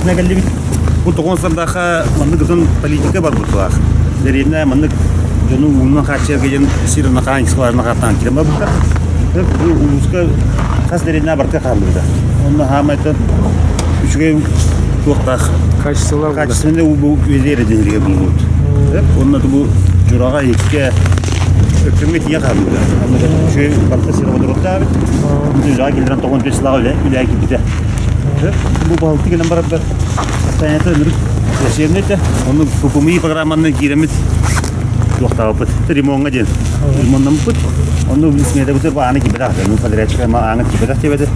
Быһыытынан кэллибит. Бу тоҕон сардаахха маннык ытын политика бар бутулаах. Дэриэбинэ маннык дьону уунан хааччыйарга диэн сир накаан скважина хааттаан киирэн барбыттар. Бу улууска хас дэриэбинэ барыта хааллыбыта. Онно хаамайтан үчүгэй туохтаах Качестволар качественный уу бу үөдээр диэн булбут. Онно бу Дьураҕа икки Өктөмҥө тиийэ хаалбыта. Онно үчүгэй барыта сир оҕолоруктаабыт. Үлэҕэ киллэрэн тоҕон түс сылаҕа үлэ үлэ киирбитэ. Бу баһылты гынан барарбар Таята ынырык лечебный этэ. Ону ППМИ программанан киирэммит туохтаабыппыт. Ремоҥҥа диэн. Ремоннаммыппыт. Онно сметабытыгар бу ааны киирбэтэх. Ну подрядчик ааны киирбэтэх диэбэтэ.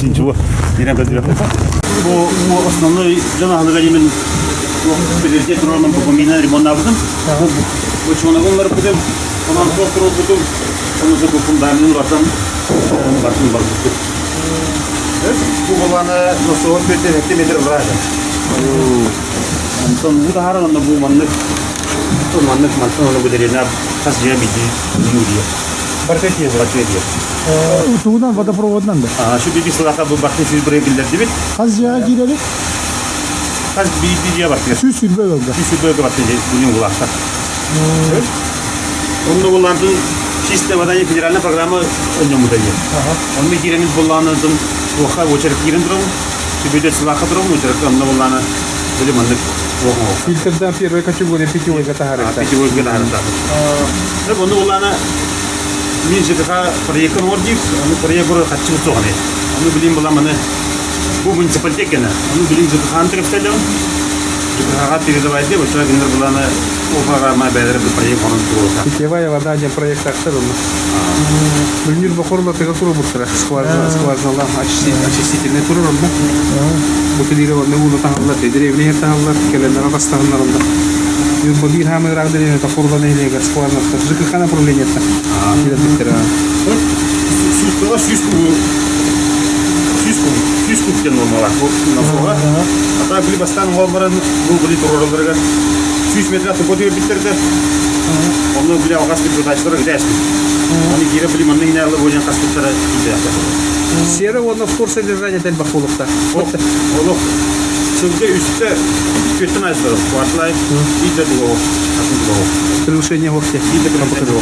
Ничего. Киирэн көрдүрэх. Бу основной дьон аһылыга диэмин приоритет туруоран ППМИ-нан ремоннаабытым. Бочуонагын барбытым, онон суох туруорбутум, ону фундаменын уларсан бартын барбыппыт. Бу боллаана носуһун 4 метр ылаата. Онтон бу таһааран онно бу маннык маннык мантан ону бу дэриэбинэ хас дьиэ биирдии дии. Барыта тиэ. Барыта тиэ. Тугунан водопроводынан да? Şu биги сылаха бу барты сүүс бырай биллэрдибит. Хас дьиэҕэ киирэбит? Хас биирдии дьиэ барты. 120 ыалга. 120 ыалга барты дьиэ улаахтар. Онно буллаантын чистая вода федеральная программа өннөммүтэ диэн. Онно киирэммит буллаанытын туохха очерк киирэн турабын. Түбүтэ сылаахха турабын, очеркка онно буллаана били маннык туох Фильтрдан первой категория питьевойга таһаарыта. Питьевойга таһаарыта. Онно буллаана мин ЖКХ проекын оҥор диир, ону проект хаччы суоҕа Ону билин буламаны бу муниципалитет гена. Ону билин ЖКХ-ны төрөптөлөм. ЖКХ-га передавайте, вот кинилер буланы Уфаҕа бэйэлэрэ проект оҥорон туруота. Питьевая вода диэн проект тахсар онно. Бүлнүр бохорлатыга туруобуттара скважиналаах очистительный турар онно. Бутилированный ууну таһаллар, деревня таһаллар, кэлэннэри бастаһыннар онно. Ньурба биир хаамы ыраах деревня Хурла нэһилиэгэр скважинаттар ЖКХ направлениета киирэрбиттэрэ. Сүүс 100 куб диэн нуормалаах насоһа. А так били бастаан уол баран бу били туруоралларыгар 100 метр атыппа түһэрбиттэр да. Онно били алҕас бит бытааччылар ытээспит. Аны киирэ били манна иһинэ алла буолан хаспыттара киирбэтэхтэр. Сера уонна фтор содержание элбэх буолуохтаах. Олох сылга үстэ түөртэн айсылар кварталай биирдэ дуоҕу атын дуоҕу. Превышение вовсе. Биирдэ превышение.